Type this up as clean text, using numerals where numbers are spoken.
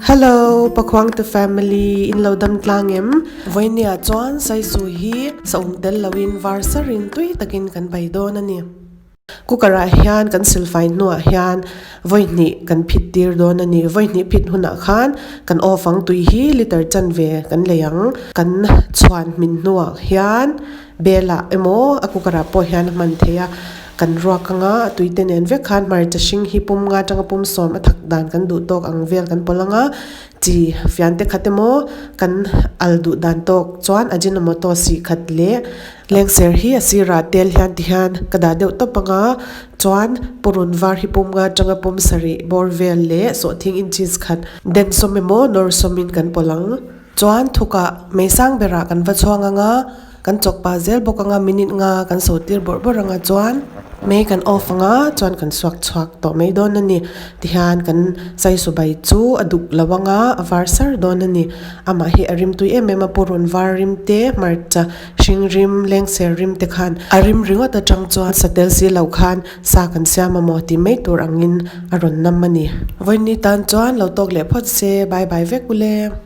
Hello Pakhuangte family in lo dam tlang em? Vawinia chuan Saisu hi saum tel loin var sarin tui takin kan bai dawn a ni. Cooker ah hian kan silfai hnuah hian vawihnih kan phit tir dawn a ni. Vawihnih phit hunah khan kan off ang tui hi liter chanve kan lei ang. Kan chhuan hmin hnuah hian bel ah emaw a cooker ah pawh hian a hman theih a. Kan ruak anga a tui te nen vek khan hmarcha hring hi pum nga atanga pum sawm a thak dan kan duh tawk ang vel kan pawlh anga chi fian te khat emaw kan al duh dan tawk chuan ajinomoto sih khat leh Lengser hi a sirah tel hian ti hian ka dah deuh tawp anga chuan purun var hi pum nga atanga pum sarih bawr vel leh sawhthing inches khat den sawm emaw nawr sawmin kan pawlh ang. Chuan thukah mei sang berah kan va chhuang anga kan chawk pah zel bawk anga minute nga kan so tir bawrh bawrh anga chuan mei kan off anga chuan kan suak chhuak tawh mai dawn a ni. Tihian kan saisu bai chu a duk lo anga a var sar dawn a ni. Amah hi a rimtui em em a purun var rim te hmarcha Hring rim, lengser rim te khan a rim ringawt atang chuan satel si lo khan sa kan siam a maw tih mai tur angin a rawn nam a ni. Vawiin ni tan chuan lo tawk leh phawt se, bye bye vek ule.